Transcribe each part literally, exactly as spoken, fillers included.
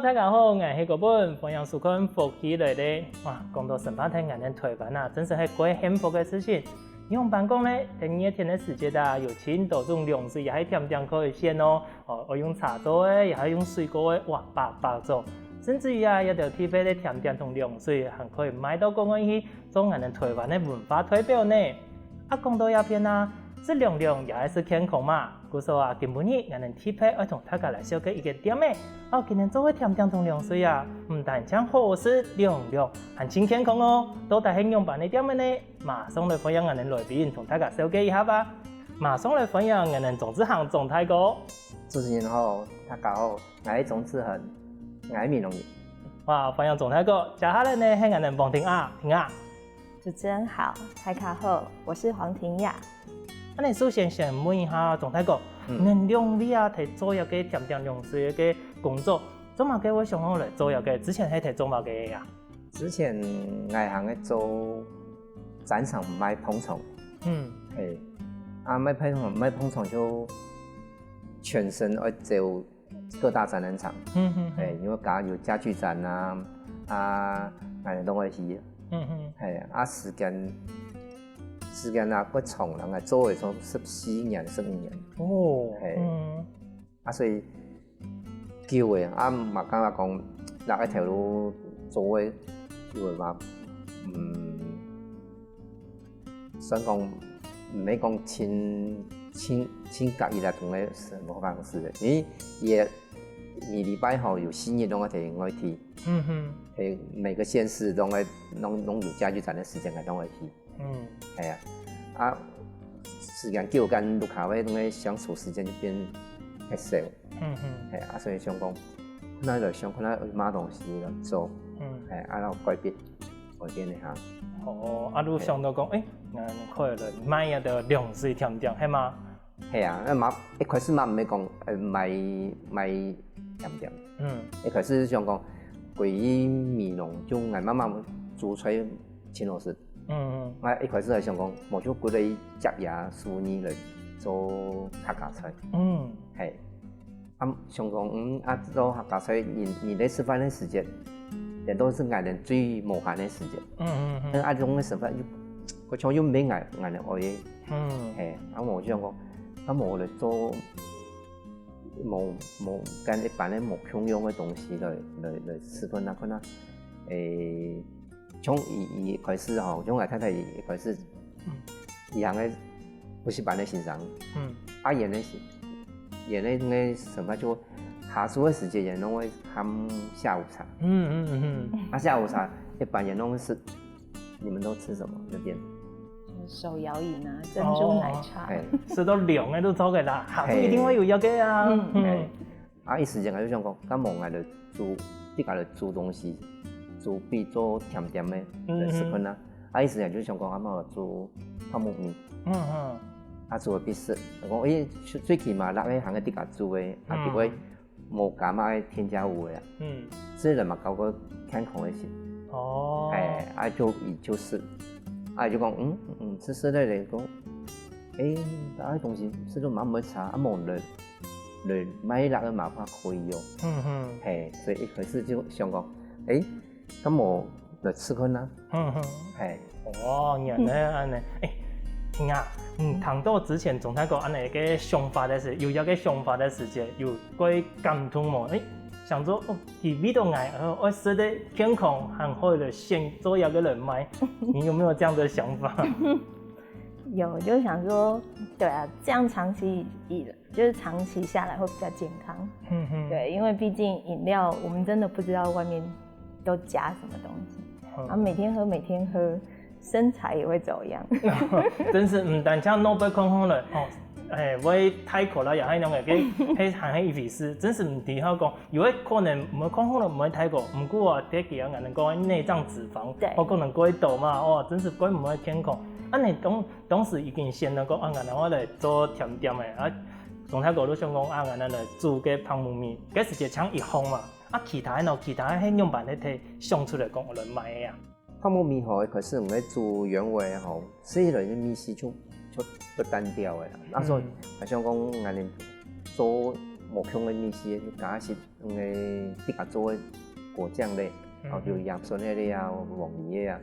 大家好，𠊎係國本，歡迎收看《福氣來了》。哇，講到生活在𠊎等臺灣啊，真實係蓋幸福个事情。仰般講呢？在熱天个時節啊，有盡多種涼水也係甜點可以選哦。哦，愛用茶做个，也係用水果个，哇，百百種。甚至於啊，這兜特別个甜點同涼水，還可以賣到國外去，做𠊎等臺灣个文化代表呢。啊，講到這片啊，食涼涼也係食健康嘛。 故所啊，今晡日𠊎等特別愛同大家來紹介一間店仔。哦，佢等做个甜點同涼水啊，毋單淨好食、涼涼，還盡健康哦！到底係仰般个店仔呢？馬上來歡迎𠊎等來賓同大家紹介一下吧！馬上來歡迎𠊎等鍾志恆鍾大哥。主持人好，大家好，𠊎係鍾志恆，𠊎係美濃人。哇，歡迎鍾大哥！接下來呢係𠊎等黃婷雅，婷雅。 主持人好，大家好，我是黃婷雅。恁呢首先先問一下鍾大哥，嗯恁兩位啊，在做這个甜點涼水个工作，做麼个會想要來做這个？之前係在做麼个呀？之前𠊎還在做展場賣膨腸，嗯，嘿，啊賣膨腸賣膨腸就全身愛走各大展覽場，嗯嗯嘿，因為假如有家具展啊，啊，哪裡都會去，嗯嗯，嘿，啊時間時間啊，過長了，𠊎做个從十四年、十五年，哦，嘿嗯啊，所以久了啊，嘛感覺講，哪一條路做个久了嘛，嗯，算講毋係講親親親合意來同个生活方式个，因為也每禮拜吼有四日攏愛在外地，嗯嗯，係每個縣市攏愛攏攏有家具展个時間，𠊎攏愛去。嗯係啊，啊時間久，跟屋下个攏个相處時間就變較少，嗯嗯，係啊，所以想講，那就想看下有麼東西來做，嗯，係啊，然後改變改變一下。哦，啊，你想到講，誒，𠊎可以來賣一个涼水甜點，係嗎？係啊，那嘛一開始嘛毋係講呃賣賣甜點，嗯一開始想講，歸於美濃就𠊎媽媽煮菜盡好食。嗯𠊎一開始係想講，無就歸來接這手藝來做客家菜，嗯係。啊想講，嗯，啊做客家菜，人人在食飯个時節，人都係𠊎等最無閒个時節。嗯嗯但啊種个食飯又，好像又毋係𠊎𠊎等愛个，嗯係。啊無就想講，啊無來做，無無跟一般个無共樣个東西來來來試看啊看啊，誒。 像佢佢一開始吼，像𠊎太太佢一開始，佢行个補習班个先生，嗯啊佢个佢个个生活就下晝个時節，佢攏會喊下午茶。嗯嗯嗯，啊下午茶一般佢攏食，你們都吃什麼那邊？手搖飲啊，珍珠奶茶，哎，食到涼个都做个啦，下晝一定會有一个啊。嗯嗯哎，啊一時間𠊎就想講，敢無𠊎來煮，自家來煮東西，煮比做甜點个來食看啊。啊一時間就想講，啊無煮泡沫麵，嗯嗯啊煮个必食。我講，誒，最最起碼那个行个自家煮个，啊就會無加麼个添加物个啊。嗯，這人嘛搞个健康个食。哦，哎，啊就佢就食，啊就講，嗯嗯，食食咧咧講，誒，啊東西食到嘛毋會差，啊無來來買那个嘛怕虧哦。嗯嗯嘿，所以一開始就想講，誒，敢無來試看啊？嗯嗯。嘿，哦，原來恁呢。誒，婷啊，嗯，聽到之前鍾大哥恁呢个想法个時，有一个想法个時節，有過感動無？誒，想說，哦，佢為到𠊎，呃，愛食个健康，還好來選做一个來賣。你有沒有這樣的想法？有，就是想說，對啊，這樣長期以就是長期下來會比較健康。嗯哼，對，因為畢竟飲料，我們真的不知道外面都加什麼東西，嗯然後每天喝，每天喝，身材也會走樣。真是毋單淨腦背空空了，哦，誒，會大箍啦，也還樣个，該還還一回事，真是毋知好講，有个可能毋會空空了，毋會大箍，毋過啊，這幾樣人講內臟脂肪，對哦，可能過多嘛，哦，真是過毋會健康。啊，你當當時已經想到講啊，𠊎來做甜點个啊，鍾大哥就想講啊，𠊎來做个泡沫麵，該時節淨一項嘛，啊，其他个呢，其他个係仰般个提想出來講來賣个啊。 泡沫麵吼，一開始毋係煮原味吼，食起來个味緒就就不單調个啦。那時候嗯還想講，𠊎等做無共个味緒，就加一些个自家做个果醬咧，哦，有楊酸个咧啊，黃梨个啊。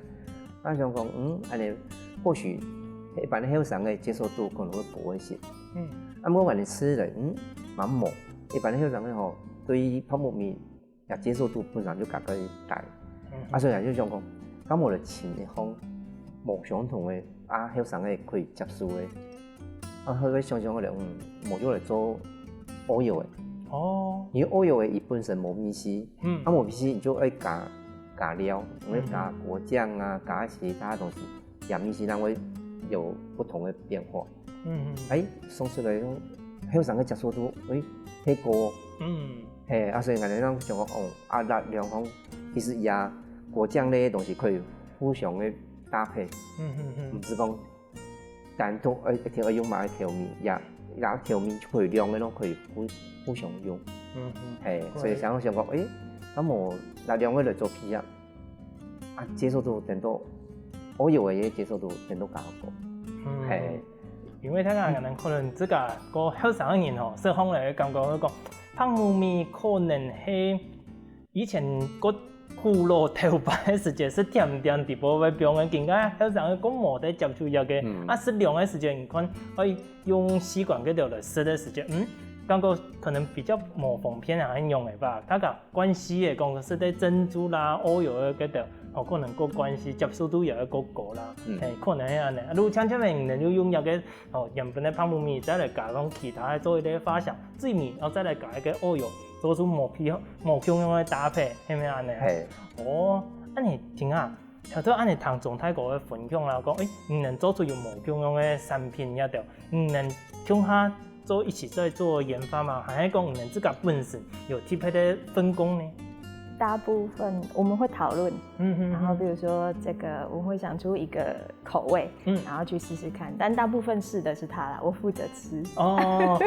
啊想講，嗯，恁呢或許一般个後生个接受度可能會高一些。嗯，啊毋過𠊎等試咧，嗯，蠻無。一般个後生个吼，對於泡沫米也接受度本身就較較低。啊所以就想講，敢無來尋一項無相同个，啊後生个可以接受个。啊後尾想想个咧，嗯，無就來做Oreo个。哦，因為Oreo个佢本身無味緒，嗯，啊無味緒你就愛加加料，你愛加果醬啊，加其他東西，也味緒正會有不同个變化。嗯嗯，哎，想出來講，後生个接受度，哎，係高哦。嗯，嘿，啊所以𠊎等想講，哦，啊這兩項其實也果醬類个東西可以互相个搭配，嗯嗯嗯，毋係講單獨愛一定愛用麼个調味，也也調味就可以兩个攏可以互互相用。嗯嗯，嘿，所以想想講，哎，敢無這兩个來做比較，啊接受度等到，Oreo个接受度等到較高。嗯，嘿，因為大家可能可能自家个後生个人吼，食起來个感覺會講，泡沫米可能係以前个古老頭擺个時節係點點滴滴會放个，今下後生个講無得接觸這个，啊食涼个時節，你看，愛用吸管个頭來食个時節，嗯，感覺可能比較無方便啊，恁樣个吧。大家慣勢个講食个珍珠啦、Oreo个頭，哦，可能个慣勢接受度也會較高啦，嘿，可能係恁呢。啊，如果像這樣，你就用這个哦，原本个泡沫米，再來加上其他个做一个發想，最尾，然後再來加一个Oreo，做出無皮無共樣个搭配，係毋係恁呢？嘿，哦，恁呢聽啊，頭先恁呢聽鍾大哥个分享啦，講，誒，你等做出有無共樣个產品這兜，你等共下做一起在做研發嗎？還係講你等自家本身有特別个分工呢？大部分我們會討論，嗯嗯，然後比如說這個，我們會想出一個口味，嗯，然後去試試看。但大部分試的是他啦，我負責吃。哦，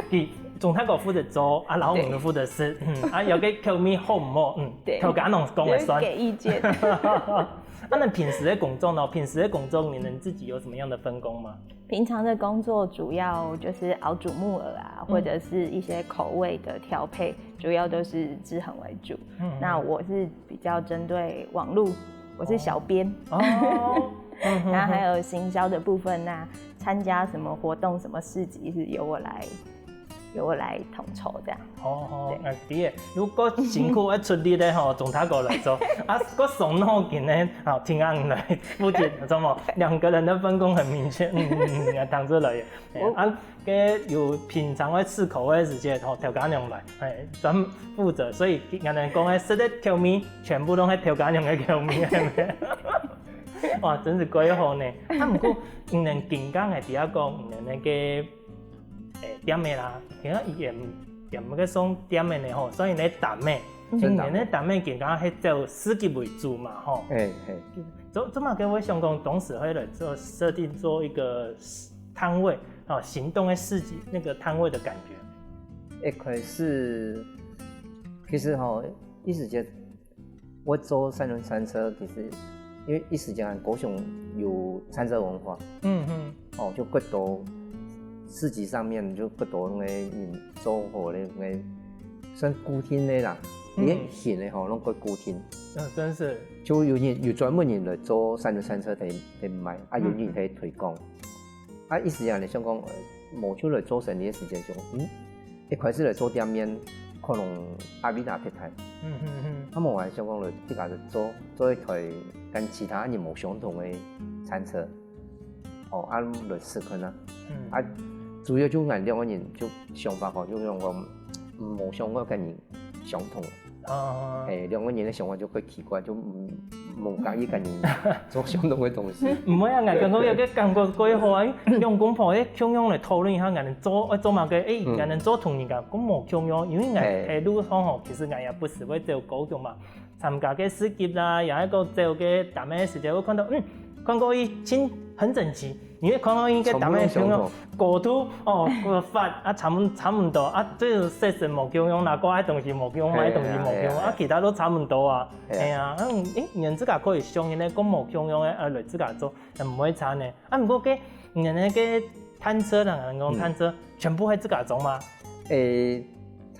鍾大哥負責做，啊，然後我們負責吃，嗯，啊，有个口味好毋好，嗯，對，頭家娘講个算，給意見。啊，那平時个工作呢？平時个工作，你們自己有什麼樣的分工嗎？平常的工作主要就是熬煮木耳啊，或者是一些口味的調配，主要都是志恆為主。那我是比較針對網路，我是小編。哦，然後還有行銷的部分啊，參加什麼活動、什麼市集是由我來，由我來統籌這樣。哦，哦，對，啊，對，如果辛苦愛出力个吼，鍾大哥來做，啊，較傷腦筋个，吼，聽阿姆來負責，知道嗎？兩個人的分工很明確，嗯嗯嗯，也聽出來了。啊，該有平常愛試口味个時節，吼，頭家娘來，嘿，專負責，所以𠊎等講个食个口味，全部都係頭家娘个口味。哇，真是蓋好呢！啊，毋過你等今下个，知影講你等該个 誒，店个啦，其實也也毋个算店个呢吼，算一个單位。嗯，單位。你个單位更加係走市集為主嘛吼。誒，係。做做麼个會想講當時會來做設定做一個攤位啊，行動个市集那個攤位的感覺。一開始其實吼，一時間 𠊎做三輪餐車，其實因為一時間高雄有餐車文化，嗯嗯，哦，就較多市集上面就較多該人做好个該算固定个啦，連行个吼，攏較固定。嗯，真是。就有人有專門人來做三輪餐車來來賣，啊，有人來推廣。啊，一時間你想講，呃，無就來做生理个時間，想，嗯， 一開始來做店面，可能壓力也忒大。嗯嗯嗯。啊，無𠊎想講來自家來做，做一台跟其他人無相同个餐車，哦，啊，來試看啊。嗯。啊，主要就𠊎兩個人就想法吼，就想講，嗯，無想過跟人相同。哦。誒，兩個人个想法就較奇怪，就，嗯，無介意跟人做相同个東西。毋會啊，𠊎感覺有个感覺蓋好啊，因為兩公婆誒，共樣來討論一下，𠊎等做，愛做麼个，誒，𠊎等做同人家，講無共樣，因為𠊎誒路上吼，其實𠊎也不時會走高雄嘛，參加个市集啦，也係講走个攤位个時節，會看到，嗯，看過佢真很整齊， 你會看到應該打扮个相同，高度哦，個髮啊差毋差毋多啊，這色色無共樣啦，掛个東西無共樣，買東西無共樣啊，其他都差毋多啊。係啊，嗯，誒，你自家可以相信个，講無共樣个，啊，來自家做，毋會差呢。啊，毋過該你个攤車啦，人講攤車全部係自家做嘛？誒，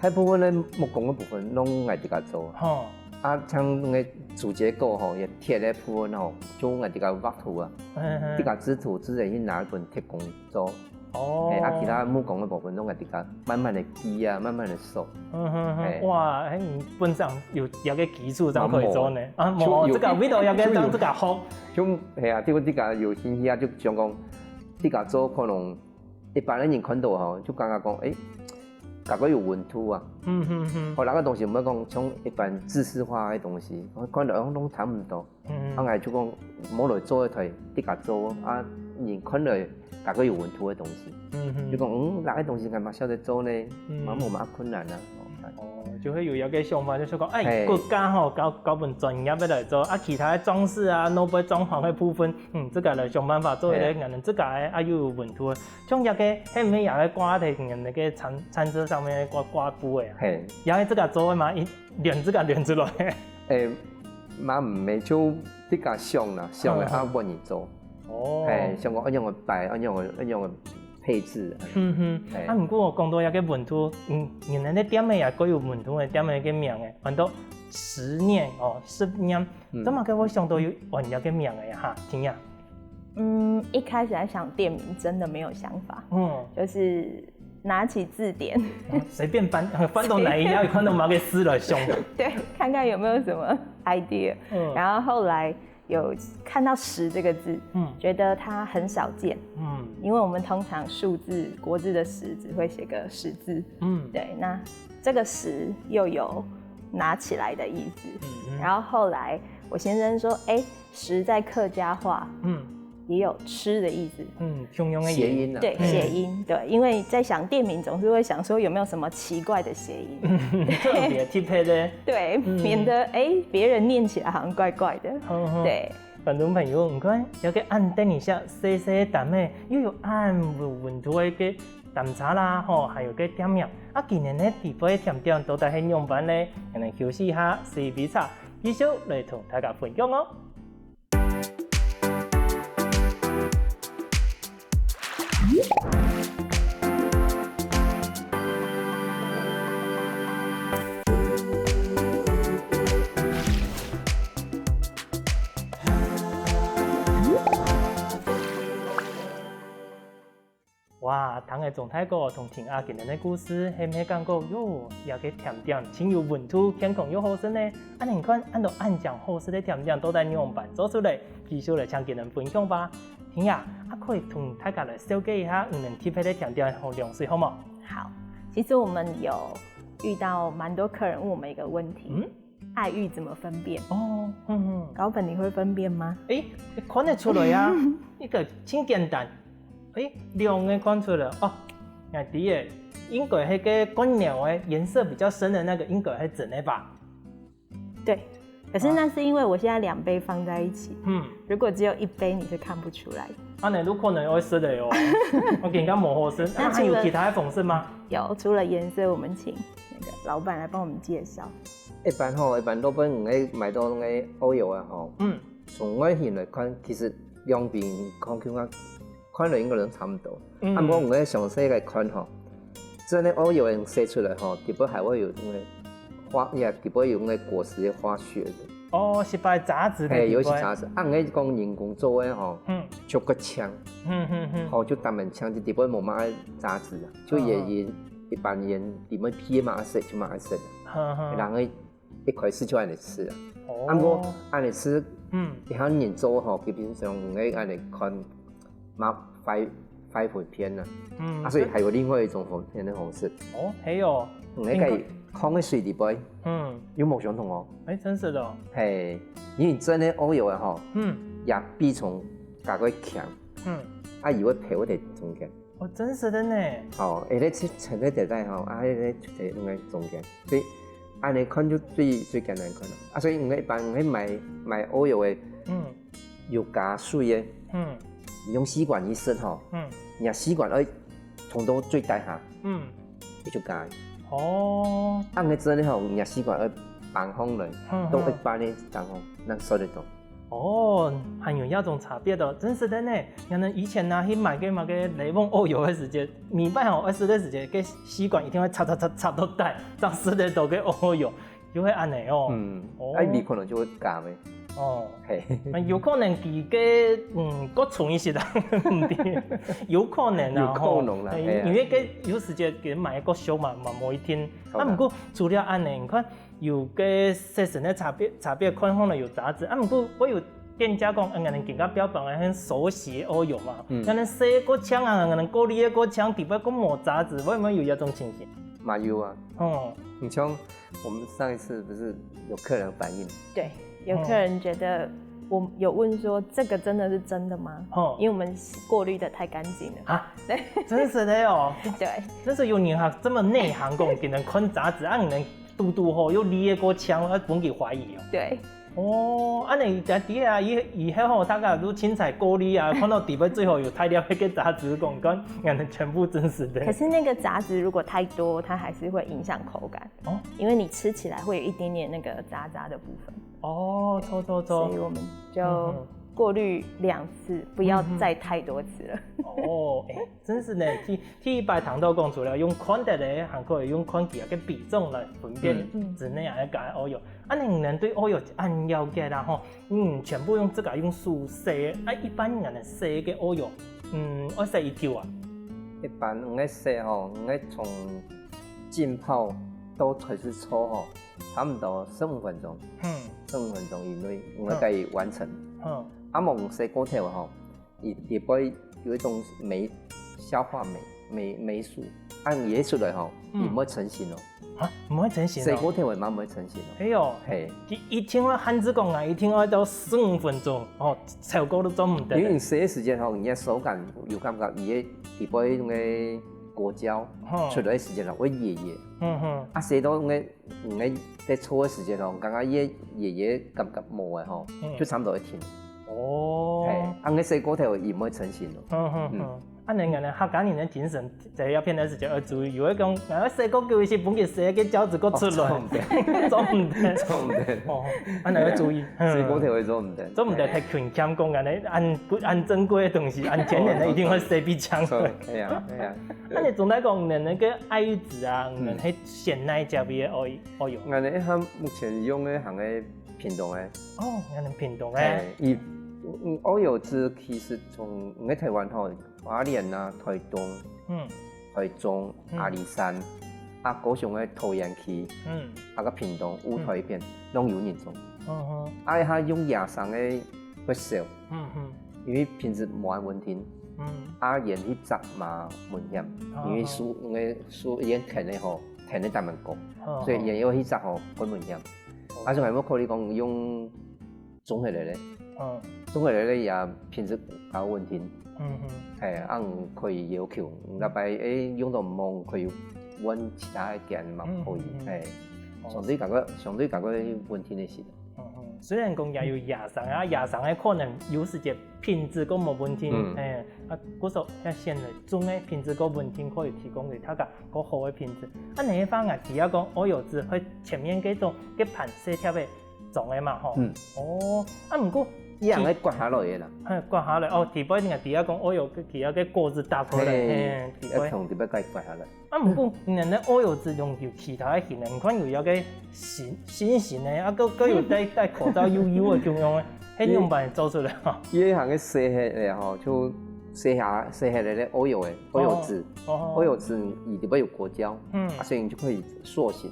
大部分个木工个部分，攏𠊎自家做。吼。啊，像該主結構吼，也鐵个部分吼，就𠊎自家畫圖啊，嘿嘿。自家製圖，自家去拿一本鐵工做。哦。嘿，啊，其他木工个部分，攏𠊎自家慢慢个記啊，慢慢个熟。嗯哼哼，嘿。哇，嘿，你本身有這个基礎，正可以做呢。啊，無，就有，這个味道也該當自家學。就，嘿啊，就自家有興趣啊，就想講，自家做可能 一般个人看到吼，就感覺講，欸，較過有溫度啊。嗯嗯嗯。好，該个東西毋好講像一般制式化个東西，看到攏差毋多。嗯嗯。啊，𠊎就講，無來做一台，自家做啊，人看了較過有溫度个東西。嗯嗯。就講，嗯，該个東西𠊎嘛曉得做呢，嗯。嘛無麼困難啊。哦，就會有一個想法，就是講，欸，嘿。國家吼，交，交分專業个來做，啊，其他个裝飾啊，外背裝潢个部分，嗯，自家來想辦法做一個，嘿。可能自家个，啊，又有溫度个。 像這個，係毋係也會掛在你們那個餐，餐桌上面掛，掛布个啊？嘿。也係自家做个嘛，一，連自家連出來。欸，嘛毋係，就自家想啦，想了，嗯，嗯。啊，問人做。哦。嘿，想講愛仰般擺，愛仰般，愛仰般配置。嗯哼。嘿。啊，毋過講到這個溫度，嗯，你們个店名也各有溫度个店名个名个，安到十念哦，十念，嗯。做麼个會想到有安這個名个哈？聽呀。 嗯，一開始在想店名，真的沒有想法，嗯。就是拿起字典，隨便翻，翻到哪一頁，看到麼个字來想。對，看看有沒有什麼idea。嗯。然後後來有看到「十」這個字，嗯。覺得它很少見，嗯。因為我們通常數字，國字的「十」只會寫個十字。嗯。對，那這個「十」又有拿起來的意思。嗯哼。然後後來我先生說，欸， 「十」在客家話，嗯。也有吃的意思。嗯，共樣个音。諧音啊。對，嗯。諧音，對，因為在想店名，總是會想說有沒有什麼奇怪的諧音。特別特別的。對，嗯。免得，欸，別人念起來好像怪怪的。好，好。對。觀眾朋友，你看，這個恁得人惜，細細个店仔，又有恁有溫度个一個店家啦，吼，還有個店名。啊，今年个地方个甜點到底係仰般呢？𠊎等休息一下，隨後繼續來同大家分享哦。 哇，聽了鍾大哥同婷雅今日个故事，係毋係感覺，喲，這個甜點真有溫度，健康又好食呢？恁樣看，恁多恁樣好食个甜點到底仰般做出來？繼續來請佢等分享吧。婷雅，啊，可以同大家來紹介一下你等特別个甜點同涼水好無？好，其實我們有遇到蠻多客人問我們一個問題，嗯？愛玉怎麼分辨？哦，嗯嗯。高粉，你會分辨嗎？欸，看得出來啊，一個真簡單。 欸，兩個看出來哦。𠊎知了，應該係該罐頭个顏色比較深的那個，應該係真的吧？對，可是那是因為我現在兩杯放在一起，嗯。如果只有一杯，你是看不出來。啊，恁樣就可能會失禮哦。我感覺無好食。那還有其他的方式嗎？有，除了顏色，我們請那個老闆來幫我們介紹。一般吼，一般都分你買到該Oreo啊吼，嗯。從外形來看，其實兩邊看起來 看了應該都差不多。嗯。啊，毋過𠊎詳細來看吼，真的Oreo个色出來吼，底背還會有那個化，也底背有那個果實的化學的。哦，係擺雜質个底背。嘿，有一些雜質。啊，𠊎講人工做个吼，嗯。就較淨。嗯嗯嗯。吼，就單單淨，就底背無麼个雜質啊，就也，嗯。也一般人底背皮嘛色就嘛色。嗯嗯。然後 一開始就恁樣食啊。哦。啊，毋過恁樣食，嗯。一下人做吼，基本上𠊎恁樣看，嘛壞，壞分辨啊。嗯，啊，所以還有另外一種分辨的方式。哦，係哦。嗯，該个應該，空个水底背，嗯。又無相同哦。欸，真是的哦。嘿，因為真的Oreo个吼，嗯。也比從較个強，嗯。啊，佢會浮在中間。 哦，真實的呢。哦，欸，你去層个底背吼，啊，你去層該中間，所以恁樣看就最，最簡單看了。啊，所以你一般你買，買Oreo个，嗯。有加水个，嗯。你用吸管一塞吼，嗯。你个吸管愛衝到最底下，嗯。你就加。哦。啊，你真的吼，你个吸管愛放上來，嗯，都一般的狀況，能塞得到。哦，還有這種差別哦，真實个呢。𠊎等以前啊，去買个麼个雷夢歐遊个時節，每擺吼，愛食个時節，个吸管一定愛插插插插到底，正食得到个歐遊，就會恁呢哦。嗯，哦。啊，你可能就會加咩？哦。嘿。啊，有可能佢个，嗯，較重一些啦，毋知，有可能啊，有可能啦，吼。嘿啊。因為个有時節佢買个較俗嘛，嘛無一定。好啦。啊，毋過除了恁呢，你看， 有个色素个差別，差別看起來有雜質，啊，毋過會有店家講，嗯，𠊎等今下標榜个很手洗个歐遊嘛，嗯。𠊎等洗个較淨啊，𠊎等過濾个較淨，底背較無雜質，會毋會有這種情形？嘛有啊。哦。你像我們上一次不是有客人反映，對，有客人覺得我有問說，這個真的是真的嗎？哦。因為我們過濾得太乾淨了。啊，對。真實个哦。對。真是有人哈，這麼內行講，竟然看雜質，啊，你們 堵堵好，又濾个較淨，愛分佢懷疑哦。對。哦，恁呢，這底下以，以後吼，大家都清彩過濾啊，看到底背最後有大粒个雜質，講講，𠊎等全部真實个。可是那個雜質如果太多，它還是會影響口感。哦。因為你吃起來會有一點點那個渣渣的部分。哦，著著著。所以我們就嗯哼。過濾兩次，不要再太多次了。嗯哼。哦，欸，真是呢，第，第一擺聽到講，除了用看得个，還可以用看佢个比重來分辨嗯。真个抑係假个歐遊。啊，你等對歐遊恁了解啦吼，嗯，全部用這個用手洗个，啊，一般人个洗个歐遊，嗯，愛洗幾久啊？一般𠊎个洗吼，𠊎个從浸泡到開始搓吼，差不多十五分鐘，嗯。十五分鐘以內，𠊎嗯。可以完成。嗯。啊，無洗過頭吼， 佢底背有一種霉，消化霉，霉，霉素，恁樣出來吼，嗯。佢毋會成型哦。啊，毋會成型哦？洗過頭个嘛毋會成型哦。哎喲，嘿。佢一定愛限制講啊，一定愛到十五分鐘，哦，超過都做毋得。因為你洗个時間吼，你个手感有感覺，佢个底背那個果膠吼。出來个時間吼，會熱熱。嗯哼。啊，洗到那個 你个在搓个時間吼，剛剛也，也，也感覺無个吼，嗯。就差不多會停。哦。嘿，啊，你洗過頭佢毋會成型咯。嗯，嗯，嗯。嗯。啊，你，你客家人个精神，在這片个時間要注意，有个講，啊，洗過久一些，分佢洗个膠質過出來。哦，做毋得。做毋得。做毋得。哦，啊，你要注意。嗯。洗過頭會做毋得。做毋得，嘿。太勤儉講恁樣，恁，恁珍貴个東西，恁天然个，一定愛洗比較。做，嘿啊，嘿啊。啊，你總來講，你那個愛玉子啊，嗯。你係 選哪一隻味个歐，歐遊？𠊎呢，一下目前用个還係屏東个。哦，𠊎等屏東个。嘿，佢，嗯，歐遊子其實從，𠊎台灣吼，花蓮啊、台東、嗯。台中、嗯。阿里山，啊，高雄个桃園區，嗯。啊，个屏東、霧台一片，嗯。攏有人種。嗯哼。啊，佢用野生个較少。 嗯，嗯。因為品質無恁穩定，嗯。啊，園去摘嘛危險，哦。因為樹，因為樹園忒个吼，忒个當難講，哦，所以園要去摘吼，較危險。哦。啊，所以還無考慮講用種下來个，嗯。種下來个也品質較穩定，嗯，嗯。嘿，恁樣可以要求，逐擺，欸，用到毋好，可以換其他个園嘛可以，嗯，嗯，嗯。嘿。哦。相對感覺，相對感覺穩定个係。 嗯，嗯，雖然講也有野生啊，野生个可能有時節品質較無穩定，嗯。欸，啊，故所愛選个種个品質較穩定，可以提供給大家較好个品質。啊，你个話啊，只要講歐遊子會前面該種，該盤細條个種个嘛，吼。嗯。哦，啊，毋過，佢還會割下來个啦。嘿，割下來，哦，底背你看，只要講歐遊，佢个果子打開來，嘿，嘿，底背。愛從底背割下來。 啊，毋過，你个歐遊子用有其他个形个，你看有一個心，心形个，啊，閣，閣有戴，戴口罩，幼幼个，共樣个，係仰般做出來啊？佢个行个細个个吼，就細下，細个个歐遊个，歐遊子，哦，哦。歐遊子，佢底背有果膠，嗯。啊，所以你就可以塑形，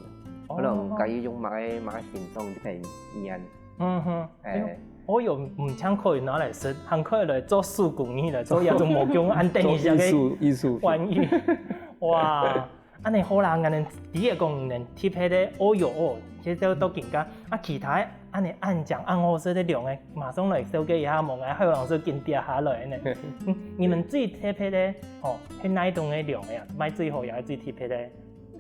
哦。可能可以用麼个，麼个形狀就可以黏。 嗯哼，欸。哎喲，歐遊毋淨可以拿來食，還可以來做手工藝，來做這種無共樣恁得意个。做藝術，藝術。玩意。哇，恁樣好啦，恁樣第一講恁特別个歐遊哦，這就到今下。啊，其他个恁樣恁靚恁好食个涼个，馬上來紹介一下，無𠊎還有人說緊跌下來呢。嗯，你們最特別个，哦，係哪一種个涼个啊？賣最好也係最特別个？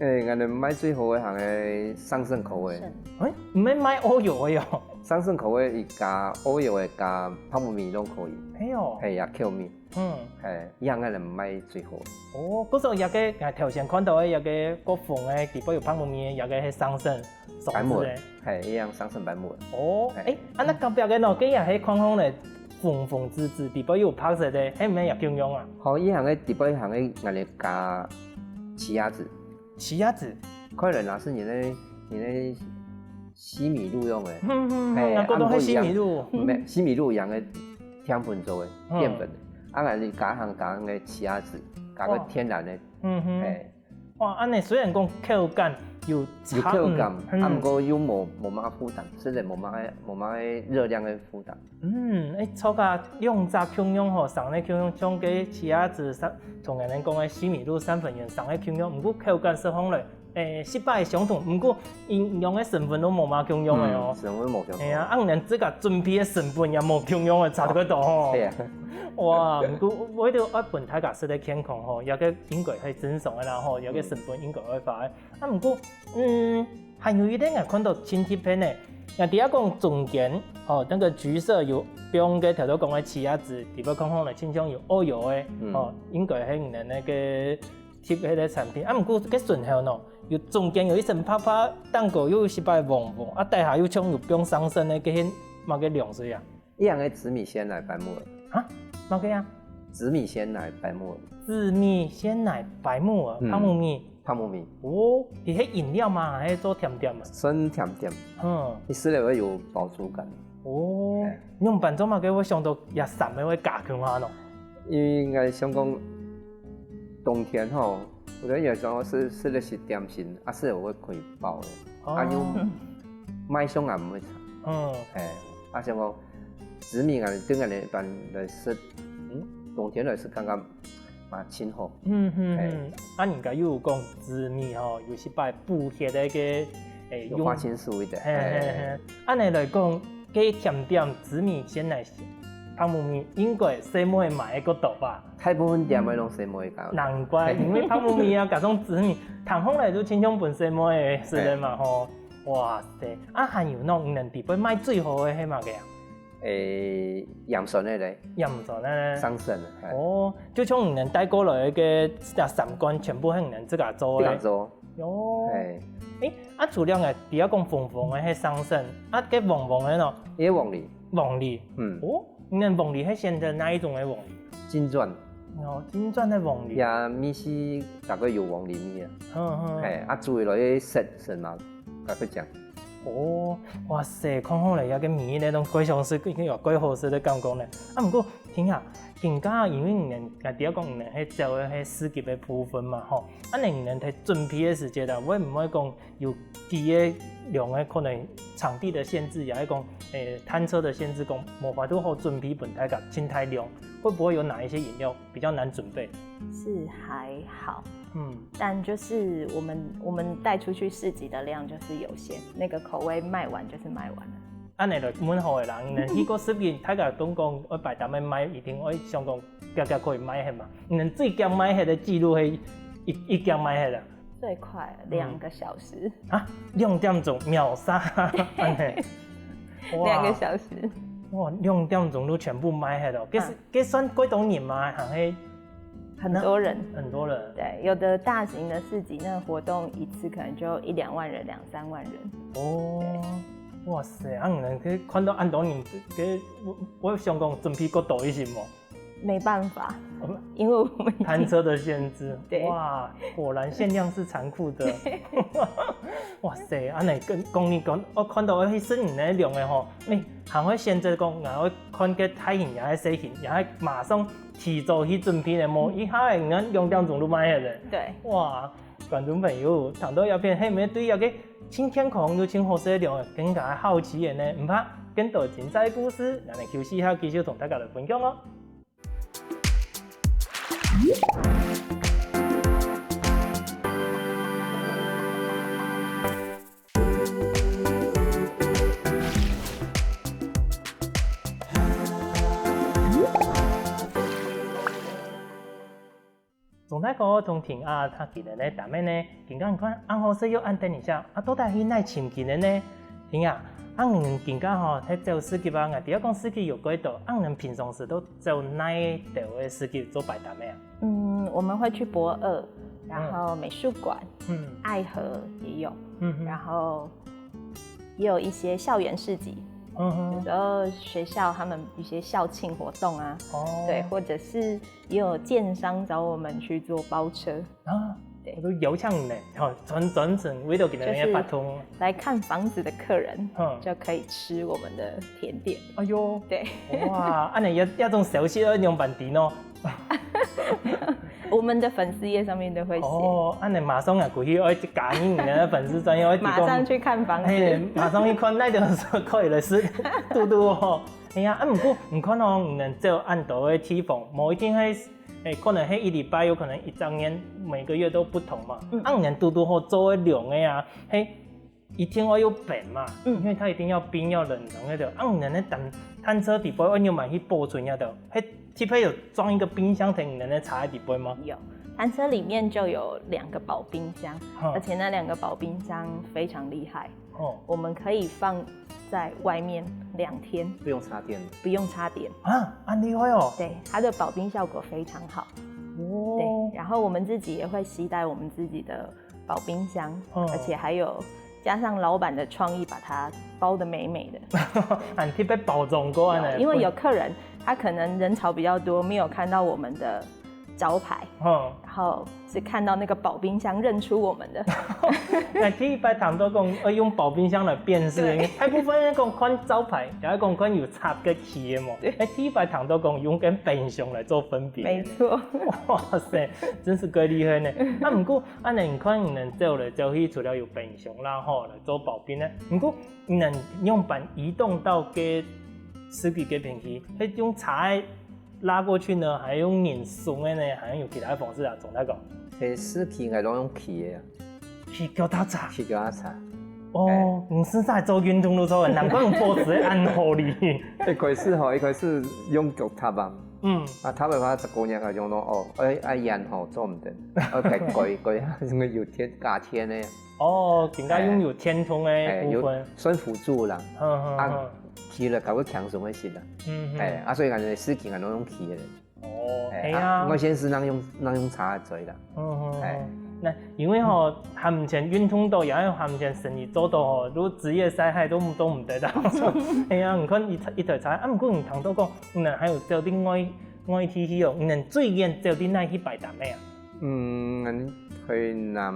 欸，𠊎等賣最好个行个桑葚口味。欸，毋係賣歐遊个喲。桑葚口味佢加歐遊个加白木耳攏可以。係哦。係啊，口味。嗯。係，佢行𠊎等賣最好。哦，故所這個，𠊎頭先看到个這個國風个，底背有白木耳个，這個係桑葚。雙子个。白木耳，嘿，一樣上升白木耳。哦，嘿。欸，啊，該隔壁个喏，該也係看起來紅紅紫紫，底背有白色个，係毋係也共樣啊？好，一行个底背行个𠊎等加奇亞籽。奇亞籽？可能若係你个，你个西米露用个。嗯，嗯，嗯，嘿，該个都係西米露。啊，毋過一樣，嗯。無，西米露一樣个澱粉做个，嗯。澱粉。啊，𠊎等加行加个奇亞籽，加个天然个。哇。嗯，嗯。嘿。 哇，恁仔雖然講口感有差，有口感，嗯，啊，毋過又無，無麼个負擔，食了無麼个，無麼个熱量个負擔。嗯，欸，著啊，兩隻共樣吼，生得共樣，像該奇亞籽，同𠊎等講个西米露、三粉圓生得共樣，毋過口感食起來，欸，食法相同，毋過營養个成分都無麼共樣个哦。嗯，成分無共樣。係啊，啊，𠊎等自家準備个成本也無共樣个，差忒多吼。係啊。 哇，毋過為著愛分大家食得健康吼，這个應該係正常个啦吼，這个成本應該愛花个。啊，毋過，嗯，還有一點𠊎看到盡特別呢，𠊎知影講中間吼，該个橘色有放个頭先講个奇亞籽，底背看起來親像有奧遊个，嗯。吼，應該係你等該个特別个產品。啊，毋過該順後喏，有中間有一層白白，頂高又有一擺黃黃，啊，底下又像有放桑葚个，該係麼个涼水啊？ 一樣个紫米鮮奶白木耳。啊？麼个啊？紫米鮮奶白木耳。紫米鮮奶白木耳，嗯。白木耳。白木耳。哦，佢係飲料嗎？還係做甜點啊？算甜點。嗯。你食了會有飽足感。哦，嘿。你用白做麼个會想到這三个會加共下喏？因為𠊎想講，冬天吼，有个人想講食，食了食點心，啊，食了會開飽个。哦。啊，又賣相也毋會差。嗯。嘿，啊，想講 紫米啊，對𠊎等一般來食，嗯，冬天來食感覺嘛盡好。嗯，嗯，嘿。嗯。啊，人家又有講紫米吼，有一擺補血个，欸，有花青素一點。嘿，嘿，嘿。嘿。恁仔來講，該甜點紫米鮮奶白木耳，應該細妹買个較多吧？大部分店个攏細妹搞。難怪，因為白木耳啊，加上紫米，聽起來就親像分細妹食个嘛吼。嘿。哇塞，啊，還有喏，你等底背賣最好个係麼个啊？ 欸，鹽酸个咧。鹽酸个咧。桑葚个，嘿。哦，就像你等帶過來个該三罐，全部係你等自家做个。自家做。哦。嘿。欸，啊，除了𠊎知影講紅紅个係桑葚，啊，該黃黃个喏？也黃梨。黃梨。嗯。哦，你等黃梨係選擇哪一種个黃梨？金鑽。哦，金鑽个黃梨。呀，味緒大概有黃梨味啊。嗯，嗯。嘿，啊，煮落去食，食嘛，較過靚。 哦，哇塞，看起來這个味緒呢，攏蓋想食，已經有蓋好食个感覺呢。啊，毋過，聽下，今下因為你等，𠊎知影講你等係走个係市集个部分嘛，吼，啊，恁仔你等在準備个時節啊，會毋會講有幾个量个可能場地个限制，也係講，欸，攤車个限制，講無法度好準備分大家盡大量，會毋會有哪一些飲料 比較難準備？是還好，嗯。但就是我們，我們帶出去市集的量就是有限，那個口味賣完就是賣完了。恁仔來問好个啦，你等去過市集，大家都講愛排隊个賣，一定愛想講遽遽可以賣忒嘛。你等最遽賣忒个記錄係一，一遽賣忒啊？最快兩個小時。嗯。啊，兩點鐘秒殺，恁仔。哇。兩個小時。哇，兩點鐘就全部賣忒了，該是，嗯。 該算幾多人嘛？還係很多人。很多人。對，有的大型的市集，那個活動一次可能就一兩萬人、兩三萬人。哦，對。哇塞，啊，你等去看到恁多人，該，𠊎，𠊎想講準備較多一些無？沒辦法，嗯。因為我們已經，攤車的限制。對。哇，果然限量是殘酷的。哇塞，恁仔講，講你講，𠊎看到該係你个量个吼，你還會選擇講，𠊎愛 看該大型也係細型，也係馬上提早去準備呢，無一下仔，你看兩點鐘就賣忒了。對。哇，觀眾朋友，聽到這片，係毋係對這个盡健康又盡好食个料理更加好奇个呢？毋怕，更多精彩故事，𠊎等休息一下，繼續同大家來分享哦。 鍾大哥同婷啊，佢等个單位呢，今下你看恁好勢又恁等一下，啊，到底去哪尋佢等呢？婷啊，恁樣今下吼，係走市集啊，𠊎知講市集有幾多，恁樣平常時都走哪兜个市集做擺攤个啊？嗯，我們會去駁二，然後美術館，嗯。愛河也有，嗯哼。然後也有一些校园市集，嗯哼，有时候学校他们一些校庆活动啊，哦，对，或者是也有建商找我们去做包车，啊，对，我都邀请你呢，吼，专专程为了今日个活动，来看房子的客人，嗯，就可以吃我们的甜点。哎呦，对，哇，恁呢也也种消息要仰般知呢？我们的粉丝页上面都会写。哦，恁呢马上啊，过去愛加入你个粉丝专頁，愛提供马上去看房子。嘿，马上去看，那个时候可以了，是，对对哦。哎呀，啊，不过你看哦，你能走恁多个地方，无一定会，哎，可能係一礼拜，有可能一整年，每个月都不同嘛。嗯，啊，你能堵堵好做个量个啊，嘿，一定要有冰嘛，嗯，因为它一定要冰要冷藏个。啊，你能个单单车底背要用买去保存个，嘿，特别有装一个冰箱在你能个车底背吗？有，单车里面就有两个保冰箱，而且那两个保冰箱非常厉害。哦，我们可以放在外面两天，不用插电，不用插电啊，恁厉害哦。对，它的保冰效果非常好。哦，对，然后我们自己也会携带我们自己的保冰箱，嗯，而且还有加上老板的创意，把它包得美美的。很特别包装过呢，因为有客人，他可能人潮比较多，没有看到我们的招牌，嗯，然后是看到那个保冰箱认出我们的。那第一摆谈到讲，要用保冰箱来辨识，对，大部分人讲看招牌，也讲看有插个旗个嘛。对，哎，第一摆谈到讲用跟冰箱来做分别。没错。哇塞，真是够厉害呢。啊，不过，啊，你看你能走来走去，除了有冰箱啦吼，来做保冰呢，不过你能用板移动到个市区个边去，那用车 拉过去呢，还用人送个呢，还有其他方式啊？总来讲，其实市区个都用骑个啊，骑脚踏车，骑脚踏车。哦，你实在做运动都做，难怪你保持恁好哩。一开始吼，一开始用脚踏啊，嗯，啊，踏个话，十个人个讲咯，哦，哎，哎，人吼做毋得，要改改改，什么有天加天呢？哦，更加拥有天通个部分，算辅助啦，嗯嗯，啊，骑了搞个轻松个些啦。 嗯，哎，啊，所以感觉事情啊，都用起个。哦，哎呀，我先是能用能用茶嘴啦。嗯嗯，哎，那因为吼，他们前运动到，也有他们前生意做到吼，如果职业伤害都都唔得到。哎呀，你看一一台茶，啊，不过你谈到讲，你还有走另外外地去哦，你能最远走到哪去摆摊个啊？嗯，台南，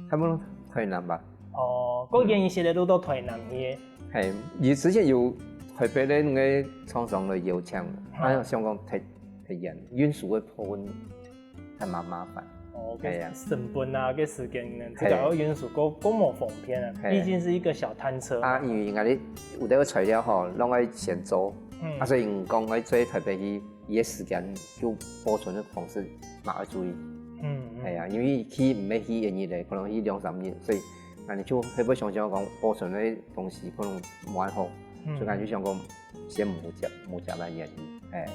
差不多台南吧。哦，过远一些的路到台南去。 嘿，佢之前有台北个个廠商来邀请，啊，想讲太太远，运输个部分还蛮麻烦。哦，个成本啊，个时间呢，这个要运输够够无方便啊，毕竟是一个小摊车啊。因为人家你有个材料吼，让我先做，啊，所以讲我做台北去，佢个时间就保存个方式蛮要注意。嗯，哎呀，因为去毋系去一日个，可能去两三日，所以 那你就会不会想想讲保存个东西可能蛮好，所以感觉想讲先莫接莫接来演绎，哎。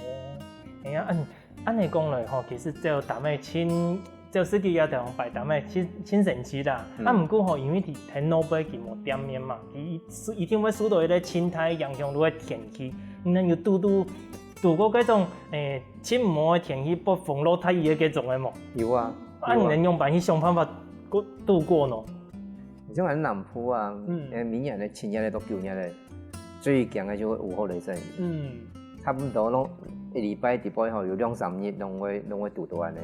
哎呀，按按你讲来吼，其实走搭个亲，走市区个地方摆搭个亲亲神奇啦。啊，不过吼，因为佢天老板佢无店面嘛，佢一定会受到一个清台影响，如果天气，你能有堵堵堵过这种诶，亲无个天气，暴风落大雨个这种个无？有啊，啊，你能用办法去想办法过度过呢？ 你像南部啊，嗯，明年个七月个到九月个，最强个就会五号雷阵雨。嗯，差不多咯，一礼拜底背吼有两三日，拢会拢会堵到安尼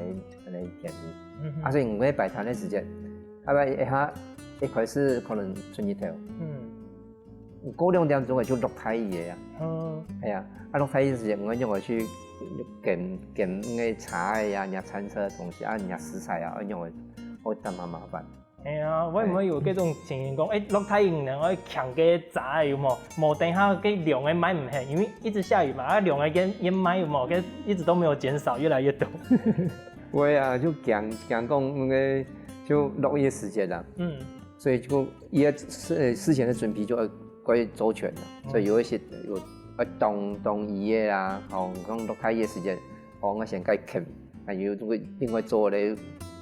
安尼天气。啊，所以你个摆摊个时间，啊，一下一开始可能出日头，嗯，过两点钟个就落大雨个啊。嗯，哎呀，啊，落大雨个时间，我用个去拣拣个茶个呀，人家餐车个东西啊，人家食材啊，用个我真蛮麻烦。 哎呀，会毋会有这种情形讲，哎，落大雨呢，我抢个炸有无？无等下个量个卖毋起，因为一直下雨嘛，啊，量个也也卖有无？跟一直都没有减少，越来越多。会啊，就讲讲讲那个就落雨个时间啦，嗯，所以就一个事事前的准备就要过周全了，所以有一些有要当当雨个啊，哦，讲落大雨个时间，哦，我先该拣，还有另外做个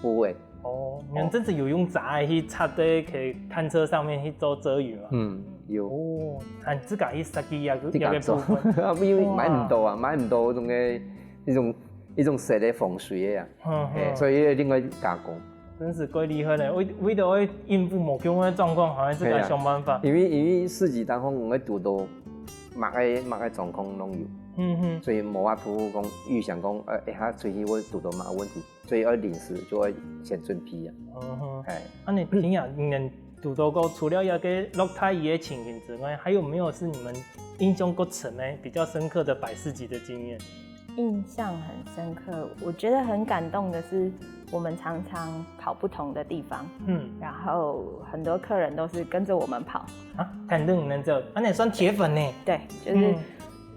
部位。 哦，你们真是有用遮个去插在个摊车上面去做遮雨嘛？嗯，有。哦，啊，你自家去设计啊，自家做，个部分，啊，因为买唔到啊，买唔到种个一种一种设个防水个啊，嗯，哎，所以另外加工。真是蓋厲害咧！為為著愛應付無共樣个狀況，還愛自家想辦法。因為因為四級單項，𠊎堵到麼个麼个狀況攏有，嗯哼，所以無法度講預想講，呃，一下出去會堵到麼个問題，所以愛臨時就愛先準備啊。嗯哼，哎，啊你平常你能堵到過，除了這個落大雨的情形之外，還有沒有是你們印象較深的、比較深刻的百四級的經驗？印象很深刻，我覺得很感動的是，我們常常跑不同的地方，嗯，然後很多客人都是跟著我們跑。啊，肯定能走，啊，那算鐵粉呢。對，就是，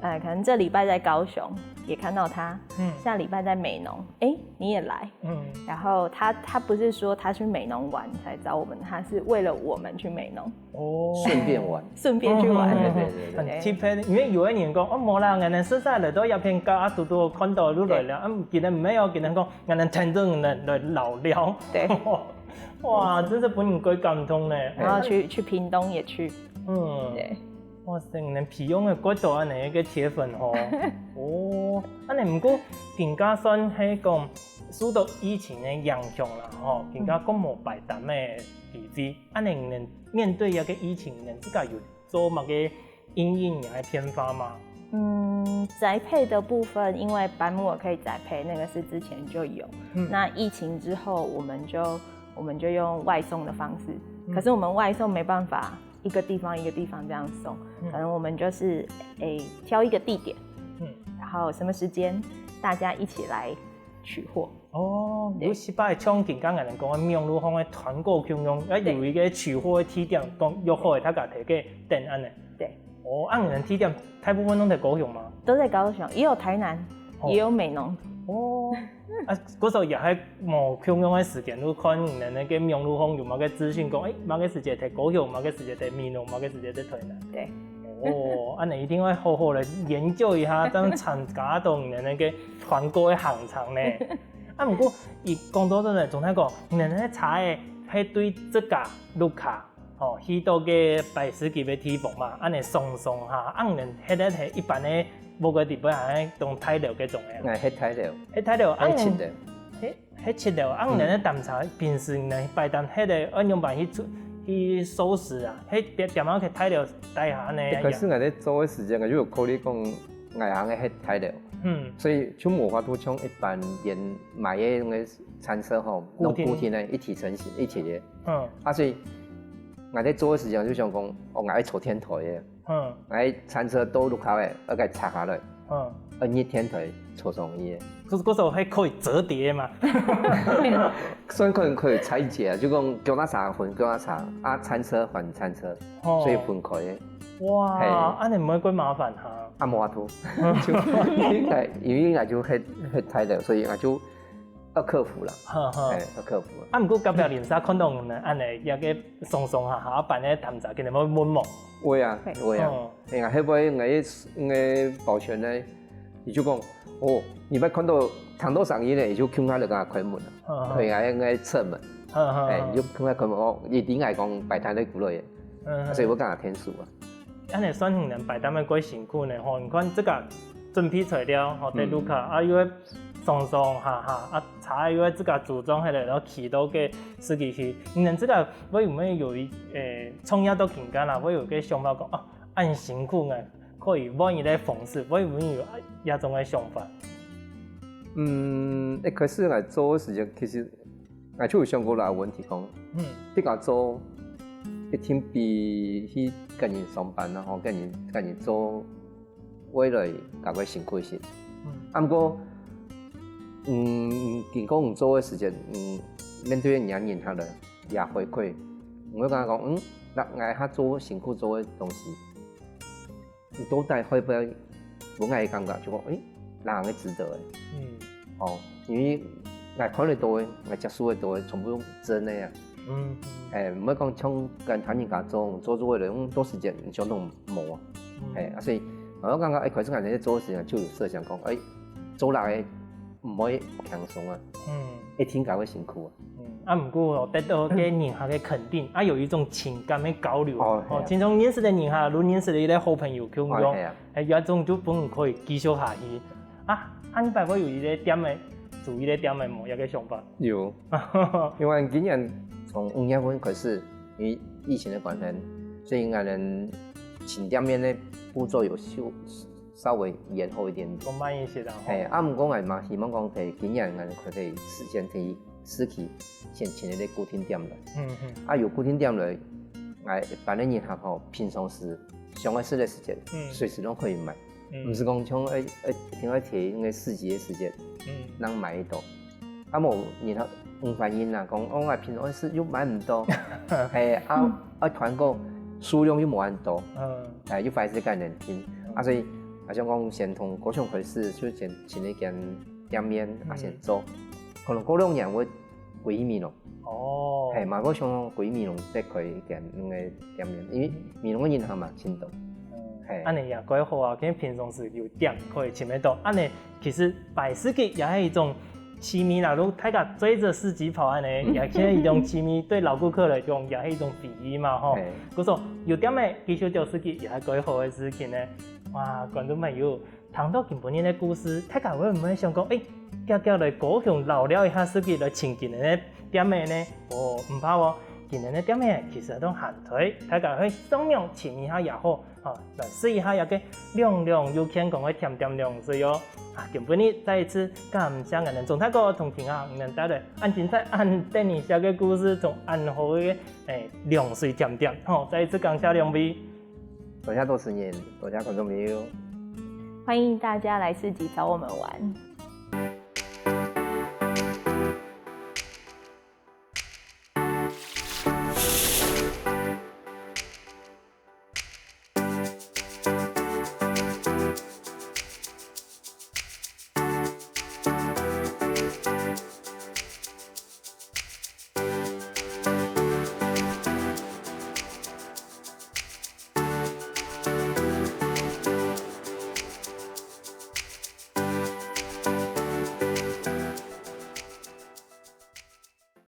呃，可能這禮拜在高雄也看到他，嗯，下禮拜在美濃，哎，你也來，嗯，然後他他不是說他去美濃玩才找我們，他是為了我們去美濃。 哦，順便玩，順便去玩。對對對對，很特別，因為有的人講，哦，無啦，𠊎等實在來到這片搞啊，堵堵看到就來了，啊，今天沒有，今天講，𠊎等聽眾人來嘍嘍。對，哇，真是分人蓋感動呢。然後去去屏東也去，嗯，對，哇塞，你們培養个蓋多恁樣个鐵粉吼。哦，恁樣毋過更加算係講受到疫情个影響啦，吼，更加講無擺攤个機會。恁樣你們面對這個疫情，你們自家有做麼个因應个變化嗎？嗯，宅配的部分，因為班務可以宅配，那個是之前就有。那疫情之後，我們就我們就用外送的方式，可是我們外送沒辦法一個地方一個地方這樣送，可能我們就是誒挑一個地點，嗯，然後什麼時間大家一起來取貨。 哦，有時擺像今下人講个網路項个團購共樣，啊有一個取貨个地點，講約好个，大家在該等恁樣。對，哦，啊你們地點大部分都在高雄嗎？都在高雄，也有台南，也有美濃。哦，啊，故所也係無共樣个時間，就看你們該個網路項有麼个資訊講，誒，麼个時間在高雄，麼个時間在美濃，麼个時間在台南。對，哦，恁樣一定愛好好來研究一下，正參加到你們該個團購个行程呢。 啊，毋過佢講到真个，總來講，你等个車仔係對自家屋下，吼，去到該百四級个地方嘛，恁樣上上下，啊，你等歇个係一般个屋个地方，還係當大樓該種个啊？𠊎歇大樓，歇大樓，啊，歇七樓，歇歇七樓，啊，你等个單車平時你等擺攤歇个，愛仰般去出去收拾啊？係點點樣去大樓底下呢？一開始𠊎在做个時間，𠊎就有考慮講，𠊎還係歇大樓，嗯所以就無法度像一般人買个那個餐車吼，固定用固定个一體成型一體个。嗯啊，所以𠊎在做个時間就想講，哦，𠊎愛坐電梯个，嗯𠊎餐車到路口个，愛該拆下來，嗯，愛入電梯坐上去个。可是可是係可以摺疊嘛？雖然可能可以拆解啊，就講腳踏車分腳踏車，啊，餐車分餐車，哦所以分開个。哇，嘿啊，你毋會怪麻煩哈？啊，無法度，就因為𠊎因為𠊎就歇歇大樓，所以𠊎就要克服啦，哈哈哎，要克服啦。啊，毋過隔壁鄰舍看到你們恁樣，也个上上下下辦个談雜，肯定會問無？會啊，會啊，哦哎呀，後尾𠊎个保全呢，佢就講，哦，你捌看到聽到聲音呢，佢就共下來共𠊎開門啊，嗯開𠊎个側門，哈哈哎，佢就共下開門，哦，佢知𠊎講擺攤个過來个，嗯所以𠊎共下天數啊。恁樣算你們擺攤个蓋辛苦呢，吼，你看這個準備材料，吼，在路口，啊，又愛上上下下，啊，車又愛自家組裝起來，然後騎到該市區去。你們這個會毋會有一，誒，創業到今下啦，會有個想法講，啊，恁辛苦呢，可以換一個方式，會毋會有這種个想法？嗯，一開始來做个時間，其實𠊎就有想過這個問題，講，嗯自家做一定比去跟人上班啊，吼，跟人跟人做，會來較个辛苦一些。嗯啊，毋過，嗯，經過你做个時間，嗯，面對人家人下來也回饋，我會共佢講，嗯，該𠊎較做辛苦做个東西，你到底會毋會分𠊎个感覺，就講，誒，哪个值得个？嗯哦，因為𠊎看得到个，𠊎接觸得到个，全部都真个啊。嗯誒，毋會講像跟他人家做，做做个人，嗯，到時間影響都無啊。嗯誒，啊，所以𠊎感覺一開始𠊎在做个時間就有設想講，誒，做人个毋會輕鬆啊，嗯。一定較會辛苦啊。嗯，啊，毋過哦，得到个人下个肯定，啊，有一種情感个交流，哦係啊哦，經常認識个人下，如認識个一個好朋友共樣，哦係啊誒，有一種就分你可以繼續下去。啊，啊，你擺會有一個店个注意个店个無，這个想法？有，因為今年從五月份開始，因為疫情个關係，所以𠊎等請店面个步驟有稍稍微延後一點點。較慢一些啦，吼。嘿，啊，毋過𠊎嘛希望講，在今年𠊎等可以實現在市區先請一個固定店來。嗯嗯。啊，有固定店來，𠊎一般个人客吼，平常時想愛食个時節，嗯。隨時都可以買。嗯。毋係講像愛愛一定愛在該个市集个時節，嗯。正買得到。啊，無人客毋歡迎啦，講哦，𠊎平常時又買毋到，嘿，啊，啊團購數量又無恁多，嗯。哎，又壞勢个人聽，啊，所以啊，想講先從高雄開始，就先請一間店面啊，嗯。先做，可能過兩年會歸美濃。哦。嘿，嘛會想歸美濃再開一間該个店面，因為美濃个人客嘛，真多。嗯。嘿。恁樣也蓋好啊，因為平常時有店可以尋得到，恁樣其實擺市集也係一種趣味啦，如果大家追著市集跑恁樣，也係一種趣味，對老顧客來講也係一種回憶嘛，吼。嘿。故所有店个繼續做市集也係蓋好个事情呢。哇，觀眾朋友，聽到今晡日个故事，大家會毋會想講，誒，遽遽來高雄遶尞一下市集來尋今日个店个呢？哦，毋怕哦，今日个店个其實都還在，大家去上網尋一下也好。 好，來試一下這个涼涼又健康个甜點涼水哦。啊，今晡日再一次感謝𠊎等鍾大哥同聽啊，你們帶來恁精彩、恁得人惜个故事，同恁好个，誒，涼水甜點。好，再一次感謝兩位。多謝主持人，多謝觀眾朋友。歡迎大家來市集找我們玩。